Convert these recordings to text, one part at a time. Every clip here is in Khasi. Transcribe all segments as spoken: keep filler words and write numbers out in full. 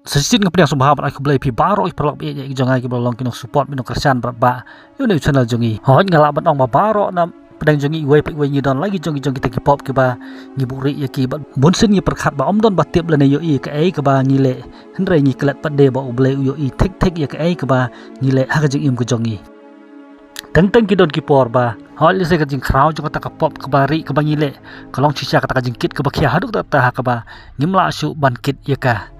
Sa shisien nga pdiang sngewbha bad ai khublei ïa phi baroh ki paralok ba ïeit jong nga kiba long ki nongsupport, ki nongkyrshan bad ba ïa une u channel jong ngi. Hooid, nga lah ban ong ba baroh na pdeng jong ngi iwei pa iwei ngi don la ki jong ki jong kita ki pop kiba ngi buhrieh ïa ki bad bunsien ngi pyrkhat ba ym don ba tip lane ïohi kaei kaba ngi leh. Hynrei ngi klet pat de ba U Blei u ïohi thik thik ïa kaei kaba ngi leh ha ka jingim ka jong ngi. Teng teng ki don ki por ba hooid, lehse ka jingkhraw jong kata ka pop kaba rieh kaba ngi leh ka long shisha kata ka jingkit kaba khia haduh katta ha kaba ngim lah shuh ban kit ïa ka.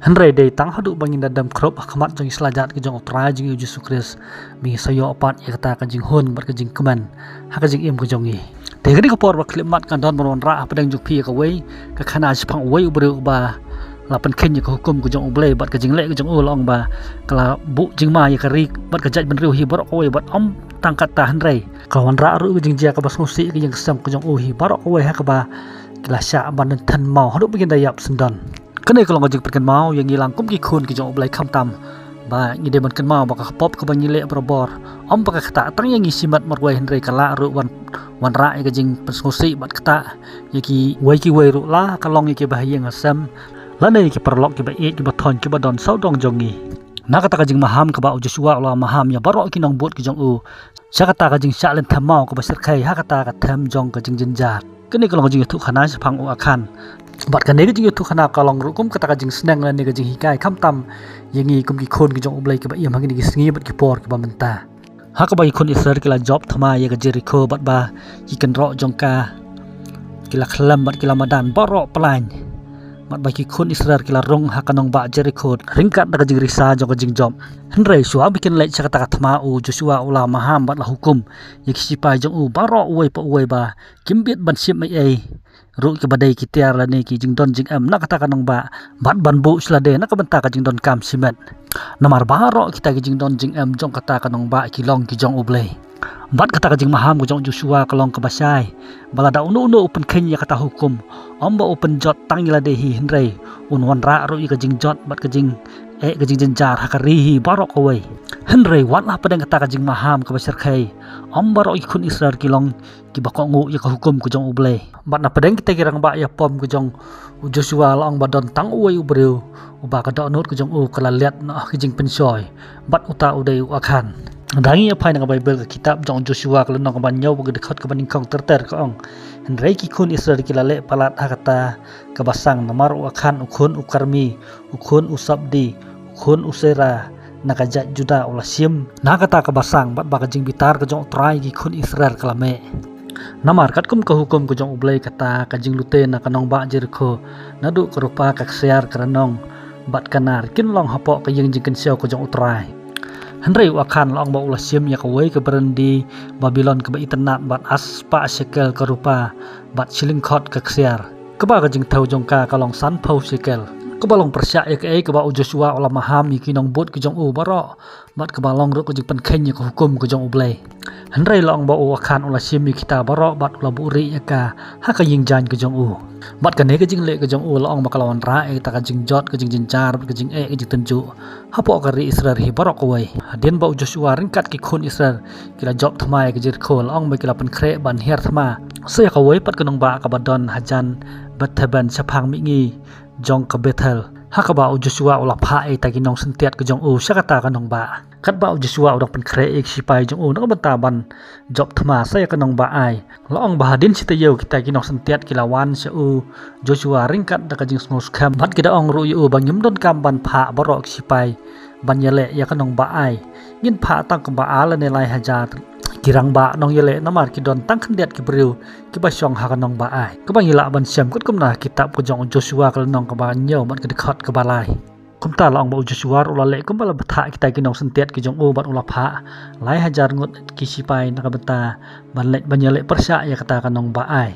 Hynrei dei tang haduh ba ngin da dem khrup ha khmat jong ki slajat ki jong U Trai jong ngi U Jisu Khrist, ba ngin sa ïoh pat ïa kata ka jinghun bad ka jingkmen ha ka jingim ka jong ngi. Te kane ka por ba khyllipmat kan don ban wanrah hapdeng jong phi ïa kawei ka khana shaphang uwei u briew ba la pynkheiñ ïa ka hukum ka jong U Blei bad ka jingleh ka jong u la ong ba ka la buh jingma ïa ka ri bad ka jaitbynriew hi baroh kawei bad ym tang katta hynrei ka la wanrah ruh ka jingjia kaba sngewsih ka ïing ka sem ka jong u hi baroh kawei ha kaba ki la shah ban than maw haduh ba kin da ïap syndon. Kane ka long ka jingpynkynmaw ïa ngi lang kum ki khun ki jong U Blei khamtam ba ngi dei ban kynmaw ba ka pop kaba ngi leh barabor ym ba ka ktah tang ïa ngi shimet marwei hynrei ka lah ruh wan wanrah ïa ka jingpynsngewsih bad ktah ïa kiwei kiwei ruh, la ka long ïa kiba ha ïing ha sem lane ïa ki paralok kiba ïeit kiba thoiñ kiba don sawdong jong ngi. Na kata ka jingmaham kaba u Joshua u la maham ïa baroh ki nongbud ki jong u sha kata ka jingshah lynthem maw kaba shyrkhei ha kata ka them jong ka jingjynjar. Kane ka long ka jingïathuhkhana shaphang u Akhan. Bad kane ka jingïathuhkhana ka long ruh kum kata ka jingsneng lane ka jinghikai khamtam ïa ngi kum ki khun ki jong U Blei kiba im ha kine ki sngi bad ki por kiba mynta. Ha kaba ki khun Israel ki la jop thma ïa ka Jerikho bad ba ki kynroh jong ka ki la khlem bad ki la madan baroh plaiñ. Bad ba ki khun Israel ki la rung ha ka nongbah Jerikho ryngkat da ka jingrisa jong ka jingjop. Hynrei shuwa ba kin leit sha kata ka thma u Joshua u la maham bad la hukum ïa ki sipai jong u baroh uwei pa uwei ba kim bit ban shim ei ei ruh kiba dei ki tiar lane ki jingdon jingem na kata ka nongbah bad ban buh sha lade na ka bynta ka jingdonkam shimet. Namar baroh kita ki jingdon jingem jong kata ka nongbah ki long ki jong U Blei. Bad kata ka jingmaham ka jong u Joshua ka long kaba shai ba lada uno uno u pynkheiñ ïa kata hukum ym ba u pynjot tang ïa lade hi hynrei un wanrah ruh ïa ka jingjot bad ka jing eh ka jingjynjar ha ka ri hi baroh kawei. Hynrei wat la hapdeng kata ka jingmaham kaba shyrkhei ym baroh ki khun Israel ki long kiba kohnguh ïa ka hukum ka jong U Blei. Bad na pdeng kita ki rangbah ïapom ka jong u Joshua la ong ba don tang uwei u briew uba ka dohnud ka jong u ka la liat noh ha ka jingpynshoi bad uta u dei u Akhan. Da ngi ïa phai na ka Baibl ka kitab jong u Joshua ka lynnong kaba hynñiew bad ka dkhot kaba nyngkong ter ter ka ong, hynrei ki khun Israel ki la leh palat ha kata ka basang namar u Akhan u khun u Karmi u khun u Sabdi u khun u Sera na ka jait Juda u la shim na kata ka basang bad ba ka jingbitar ka jong U Trai ïa ki khun Israel ka la meh. Namar katkum ka hukum ka jong U Blei kata ka jinglute na ka nongbah Jerikho naduh ka rupa ka ksiar ka rnong bad ka nar kin long hapoh ka ïing jingkynshew ka jong U Trai. Hynrei u Akhan la ong ba u la shim ïa kawei ka byrndi Babilon kaba itynnad bad ar spah shekel ka rupa bad shi lyngkhot ka ksiar. Kaba ka jingthew jong ka ka long sanphew shekel. Kaba long pyrshah ïa kaei kaba u Joshua u la maham ïa ki nongbud ki jong u baroh bad kaba long ruh ka jingpynkheiñ ïa ka hukum ka jong U Blei. Hynrei la ong ba u Akhan u la shim ïa kita baroh bad u la buhrieh ïa ka ha ka ïing jaiñ ka jong u. Bad kane ka jingleh ka jong u la ong ba ka la wanrah ïa kata ka jingjot ka jingjynjar bad ka jingeh ka jingtynjuh hapoh ka ri Israel hi baroh kawei. Hadien ba u Joshua ryngkat ki khun Israel ki la jop thma ïa ka Jerikho la ong ba ki la pynkhreh ban hiar thma sa ïa kawei pat ka nongbah kaba don hajan Beth-aven shaphang mihngi jong ka Bethel. Ha kaba u Joshua u la phah ïa kita ki nongsyntiat ka jong u sha kata ka nongbah. Katba u Joshua u dang pynkhreh ïa ki sipai jong u na ka bynta ban jop thma sa ïa ka nongbah Ai, la ong ba hadien shi taïew kita ki nongsyntiat ki la wan sha u Joshua ryngkat da ka jingsngewskhem bad ki da ong ruh ïa u ba ngim donkam ban phah baroh ki sipai ban ïaleh ïa ka nongbah Ai. Ngin phah tang kumba ar lane lai hajar ki rangbah nongïaleh namar ki don tang khyndiat ki briew kiba shong ha ka nongbah Ai. Kaba ngi lah ban shem katkum na ka kitab ka jong u Joshua ka lynnong kaba hynñiew bad ka dkhot kaba lai. Kumta la ong ba u Joshua ruh u la leh kumba la bthah kita ki nongsyntiat ki jong u bad u la phah lai hajar ngut ki sipai na ka bynta ban leit ban ïaleh pyrshah ïa kata ka nongbah Ai.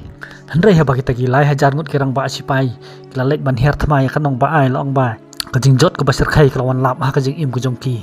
Hynrei haba kita ki lai hajar ngut ki rangbah sipai ki la leit ban hiar thma ïa ka nongbah Ai la ong ba ka jingjot kaba shyrkhei ka la wan lap ha ka jingim ka jong ki.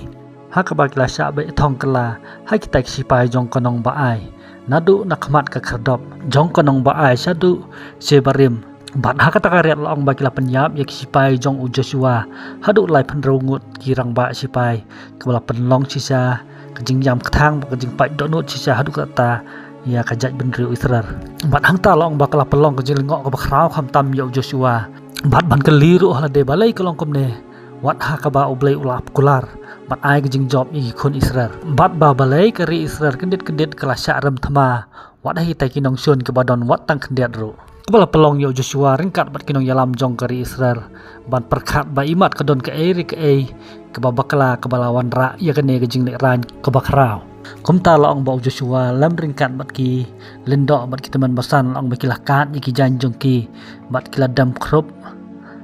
Ha kaba ki la shah beh thong kylla ha kita ki sipai jong ka nongbah Ai naduh na khmat ka khyrdop jong ka nongbah Ai shaduh Shebarim. Bad ha kata ka riat la ong ba ki la pynïap ïa ki sipai jong u Joshua haduh laiphew hynriew ngut ki rangbah sipai kaba la pynlong shisha ka jingïam kthang bad ka jingpait dohnud shisha haduh katta ïa ka jaitbynriew Israel. Bad hangta la ong ba ka la pynlong ka jinglyngngoh kaba khraw khamtam ïa u Joshua. Bad ban kylli ruh ha lade balei ka long kumne. wat ha kaba U Blei u la ap kular, bad ai ka jingjop ïa ki khun Israel. Bad ba balei ka ri Israel kyndit kyndit ka la shah rem thma, wat ha kita ki nongshun kiba don wat tang khyndiat ruh. Kaba la pynlong ïa u Joshua ryngkat bad ki nongïalam jong ka ri Israel ban pyrkhat ba imat ka don kaei re kaei kaba bakla kaba la wanrah ïa kane ka jinglehrain kaba khraw. Kumta la ong ba u Joshua lem ryngkat bad ki lyngdoh bad ki tymmen basan, la ong ba ki la kad ïa ki jaiñ jong ki bad ki la dem khrup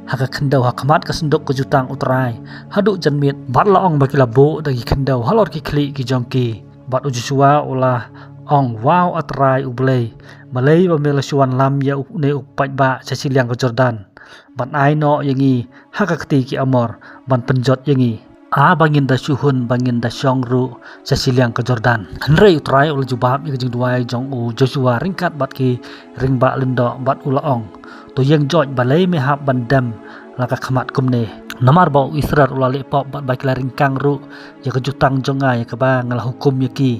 ha ka khyndew ha khmat ka synduk ka jutang U Trai haduh janmiet, bad la ong ba ki la buh da ki khyndew halor ki khlieh ki jong ki. Bad u Joshua u la ong, Wow, A Trai U Blei, balei ba me la shu wanlam ïa une u paidbah sha shiliang ka Jordan ban ai noh ïa ngi ha ka kti ki Amor ban pynjot ïa ngi, a ba ngin da shu hun, ba ngin da shong ruh sha shiliang ka Jordan? Hynrei U Trai u la jubab ïa ka jingduwai jong u Joshua ryngkat bad ki rangbah lyngdoh bad u la ong, To ïeng joit, balei me hap ban dem la ka khmat kumne? Namar ba u Israel u la leh pop bad ba ki la ryngkang ruh ïa ka jutang jong nga ïa kaba nga la hukum ïa ki.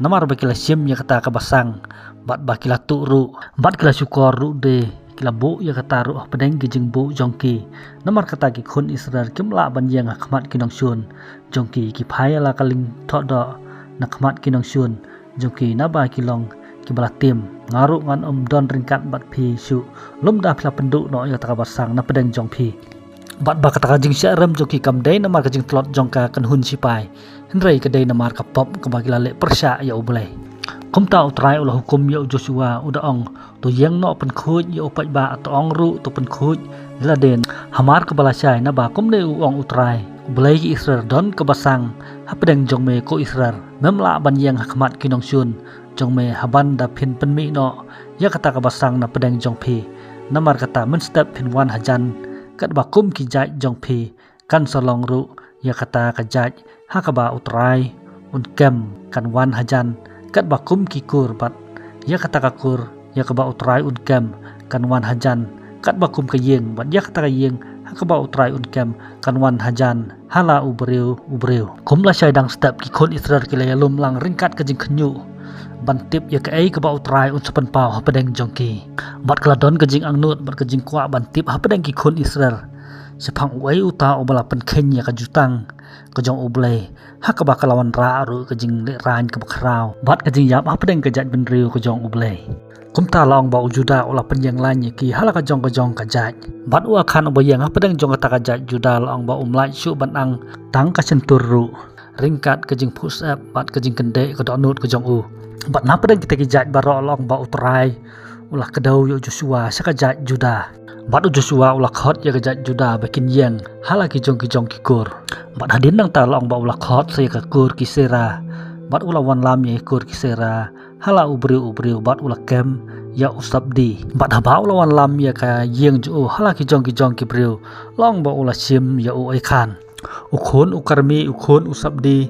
Namar ba ki la shim ïa kata ka basang bad ba ki la tuh ruh bad ki la shukor ruh de, ki la buh ïa kata ruh hapdeng ki jingbuh jong ki. Namar kata ki khun Israel kim lah ban ïeng ha khmat ki nongshun jong ki, ki phai ïa la ka lyngthohdoh na khmat ki nongshun jong ki, naba ki long kiba la tim. Nga ruh ngan ym don ryngkat bad phi shuh, lymda phi la pynduh noh ïa kata ka basang na pdeng jong phi. Bad ba kata ka jingshah rem jong ki kam dei namar ka jingtlot jong ka kynhun sipai, hynrei ka dei namar ka pop kaba ki la leh pyrshah ïa U Blei. Kumta U Trai u la hukum ïa u Joshua, u da ong, To ïeng noh, pynkhuid ïa u paidbah, to ong ruh, To pynkhuid ïa lade, hamar kaba lashai, naba kumne u ong U Trai, U Blei ki Israel, Don ka basang hapdeng jong me, ko Israel. Mem lah ban ïeng ha khmat ki nongshun jong me, haba da phin pynmih noh ïa kata ka basang na pdeng jong phi. Namar kata mynstep phin wan hajan, katba kum ki jait jong phi kan sa long ruh ïa kata ka jait ha kaba U Trai un kem, kan wan hajan katba kum ki kur, bad ïa kata ka kur ïa kaba U Trai un kem kan wan hajan katba kum ka ïing, bad ïa kata ka ïing ha kaba U Trai un kem kan wan hajan ha la u briew u briew. Kum lashai dang step ki khun Israel ki la ïalum lang ryngkat ka jingkhynñiuh ban tip ïa kaei kaba U Trai un sa pynpaw hapdeng jong ki. Bad ka la don ka jingangnud bad ka jingkwah ban tip hapdeng ki khun Israel shaphang uei uta uba la pynkheiñ ïa ka jutang ka jong U Blei, ha kaba ka la wanrah ruh ka jinglehrain kaba khraw bad ka jingïap hapdeng ka jaitbynriew ka jong U Blei. Kumta la ong ba u Judah u la pynïeng lain ïa ki ha la ka jong ka jong ka jait. Bad u Akhan uba ïeng hapdeng jong kata ka jait Judah la ong ba um lah shuh ban ang tang ka shyntur ruh, ryngkat ka jingphuhsep bad ka jingkyndit ka dohnud ka jong u. Bad na pdeng kita ki jait baroh la ong ba U Trai u la kdew ïa u Joshua sha ka jait Judah. Bad u Joshua u la khot ïa ka jait Judah ba kin ïeng ha la ki jong ki jong ki kur. Bad hadien nangta la ong ba u la khot sa ïa ka kur ki Sera, bad u la wanlam ïa ka kur ki Sera ha la u briew u briew, bad u la kem ïa u Sabdi. Bad haba u la wanlam ïa ka ïing jong u ha la ki jong ki jong ki briew, la ong ba u la shim ïa u Akhan, u khun u Karmi, u khun u Sabdi,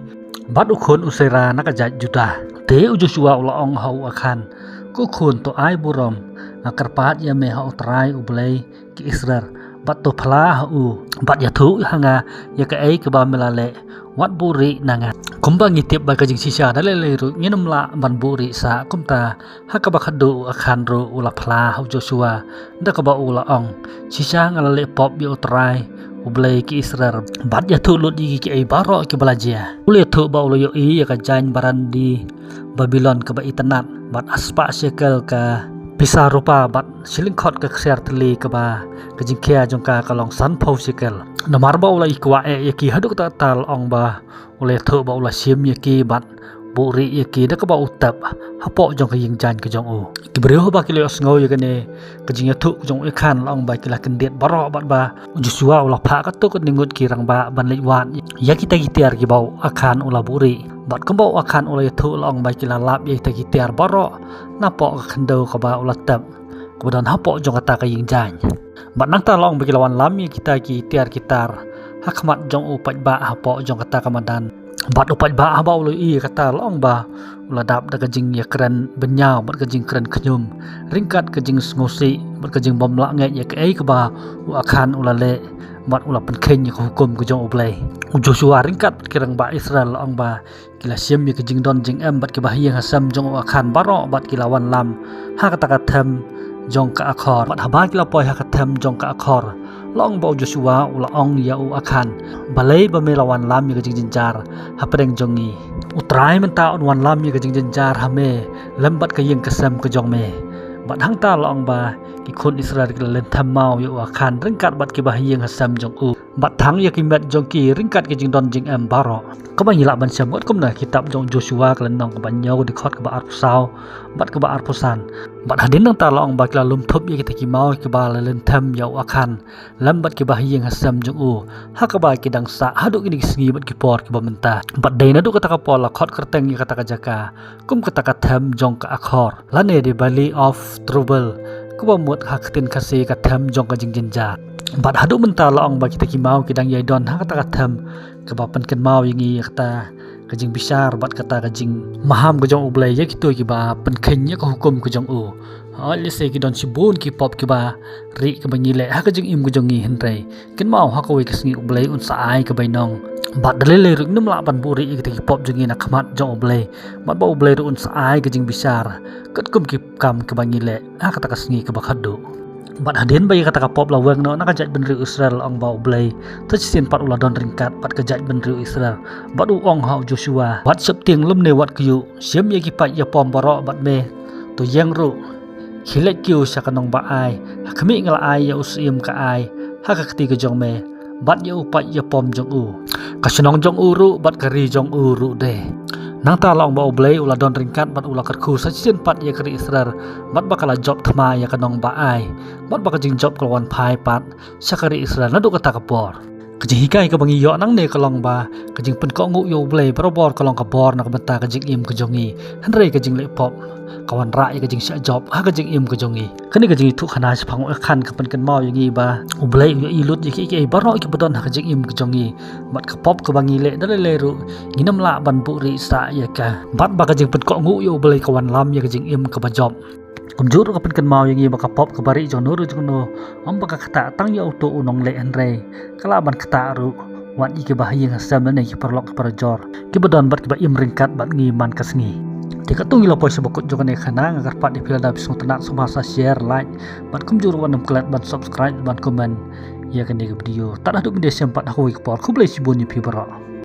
bad u khun u Sera na ka jait Judah. Te u Joshua u la ong ha u Akhan, Ko khun, to ai burom, nga kyrpad ïa me ha U Trai U Blei ki Israel, bad to phla ha u, bad ïathuh ha nga ïa kaei kaba me la leh, wat buhrieh na nga. Kumba ngi tip ba ka jingshisha da lei lei ruh ngin ym lah ban buhrieh sah, kumta ha kaba khatduh u Akhan ruh u la phla ha u Joshua, da kaba u la ong, Shisha nga la leh pop ïa U Trai U Blei ki Israel, bad ïathuh lut ïa ki kaei baroh kiba la jia. U la ïathuh ba u la ïohi ïa ka jaiñ barandi Babilon kaba itynnad, bad arspah shekel ka pisa rupa, bad shi lyngkhot ka ksiar tylli, kaba ka jingkhia jong ka ka long sanphew shekel. Namar ba u la i kwah eh ïa ki haduh katta katta, la ong ba u la ïathuh ba u la shim ïa ki bad buhrieh ïa ki da kaba u tep hapoh jong ka ïing jaiñ ka jong u. Ki briew haba ki la ïohsngew ïa kane ka jingïathuh ka jong u Akhan, la ong ba ki la kyndit baroh, bad ba u Joshua u la phah katto katne ngut ki rangbah ban leit wad ïa kita ki tiar kiba u Akhan u la buhrieh. Bad kumba u Akhan u la ïathuh, la ong ba ki la lap ïa kita ki tiar baroh napoh ka khyndew kaba u la tep, kaba don hapoh jong kata ka ïing jaiñ. Bad nangta la ong ba ki la wanlam ïa kita ki tiar ki tar ha khmat jong u paidbah hapoh jong kata ka madan. Bad u paidbah haba u la ïohi ïa kata, la ong ba u la dap da ka jingïakren bynñiaw bad ka jingkren khñium, ryngkat ka jingsngewsih bad ka jingbymlah ngeit ïa kaei kaba u Akhan u la leh, bad u la pynkheiñ ïa ka hukum ka jong U Blei. U Joshua ryngkat bad ki rangbah Israel, la ong ba ki la shim ïa ka jingdon jingem bad kiba ha ïing ha sem jong u Akhan baroh, bad ki la wanlam ha kata ka them jong ka Akhor. Bad haba ki la poi ha ka them jong ka Akhor, la ong ba u Joshua u la ong ïa u Akhan, balei ba me la wanlam ïa ka jingjynjar hapdeng jong ngi? U Trai mynta un wanlam ïa ka jingjynjar ha me lem bad ka ïing ka sem ka jong me. Bad hangta la ong ba ki khun Israel ki la lynthem maw ïa u Akhan ryngkat bad kiba ha ïing ha sem jong u. Bad thang ïa ki met jong ki ryngkat ki jingdon jingem baroh. Kaba ngi lah ban shem bad kumna kitab jong Joshua ka lynnong kaba hynñiew, dkhot kaba arphew saw bad kaba arphew san. Bad hadien nangta la ong ba ki la lum thup ïa kita ki maw kiba la lynthem ïa u Akhan lem bad kiba ha ïing ha sem jong u, ha kaba ki dang sah haduh kine ki sngi bad ki por kiba mynta. Bad dei naduh kata ka por la khot kyrteng ïa kata ka jaka kum kata ka them jong ka Akhor, lane the Valley of Trouble, kaba mut ha ka ktien Khasi ka them jong ka jingjynjar. Bad haduh mynta la ong ba kita ki maw ki dang ïai don ha kata ka them, kaba pynkynmaw ïa ngi ïa kata ka jingbishar bad kata ka jingmaham ka jong U Blei ïa kito kiba pynkheiñ ïa ka hukum ka jong u. Hooid, lehse ki don shibun ki pop kiba rieh kiba ngi leh ha ka jingim ka jong ngi, hynrei kynmaw, ha kawei ka sngi U Blei un sa ai ka bainong. Bad da lei lei ruh ngim lah ban buhrieh ïa kita ki pop jong ngi na khmat jong U Blei. Bad ba U Blei ruh un sa ai ka jingbishar katkum ki kam kiba ngi leh ha kata ka sngi kaba khatduh. Bad hadien ba ïa kata ka pop la weng noh na ka jaitbynriew Israel, la ong ba U Blei sa shisien pat u la don ryngkat bad ka jaitbynriew Israel. Bad u ong ha u Joshua, wat sheptieng lymne wat kyiuh, shim ïa ki paid ïapom baroh bad me, to ïeng ruh, khie leit kiew sha ka nongbah Ai. Ha khmih, nga la ai ïa u syiem ka Ai ha ka kti ka jong me bad ïa u paid ïapom jong u, ka shnong jong u ruh bad ka ri jong u ruh de. Nangta la ong ba U Blei u la don ryngkat bad u la kyrkhu sa shisien pat ïa ka ri Israel, bad ba ka la jop thma ïa ka nongbah Ai, bad ba ka jingjop ka la wan phai pat sha ka ri Israel naduh kata ka por. Ka jinghikai kaba ngi ïoh nangne ka long ba ka jingpynkohnguh ïa U Blei barabor ka long ka bor na ka bynta ka jingim ka jong ngi, hynrei ka jingleh pop ka wanrah ïa ka jingshah jop ha ka jingim ka jong ngi. Kane ka jingïathuhkhana shaphang u Akhan ka pynkynmaw ïa ngi ba U Blei u ïohi lut ïa kiei kiei baroh kiba don ha ka jingim ka jong ngi. Bad ka pop kaba ngi leh da lei lei ruh ngin ym lah ban buhrieh sah ïa ka. Bad ba ka jingpynkohnguh ïa U Blei ka wanlam ïa ka jingim kaba jop. Kumjuh ruh ka pynkynmaw ïa ngi ba ka pop kaba rieh jong no ruh jong no, ym ba ka ktah tang ïa uto u nongleh, hynrei ka lah ban ktah ruh wat ïa kiba ha ïing ha sem lane ki paralok ki parajor kiba don bad kiba im ryngkat bad ngi man ka sngi. Te katto ngi la poi sha ba kut jong kane ka khana, nga kyrpad ïa phi lada phi sngewtynnat sngewbha sa share, like, bad kumjuh ruh wat nym klet ban subscribe, ban comment ïa kane ka video. Tad haduh ngin ïashem pat ha kawei ka por, khublei shibun ïa phi baroh.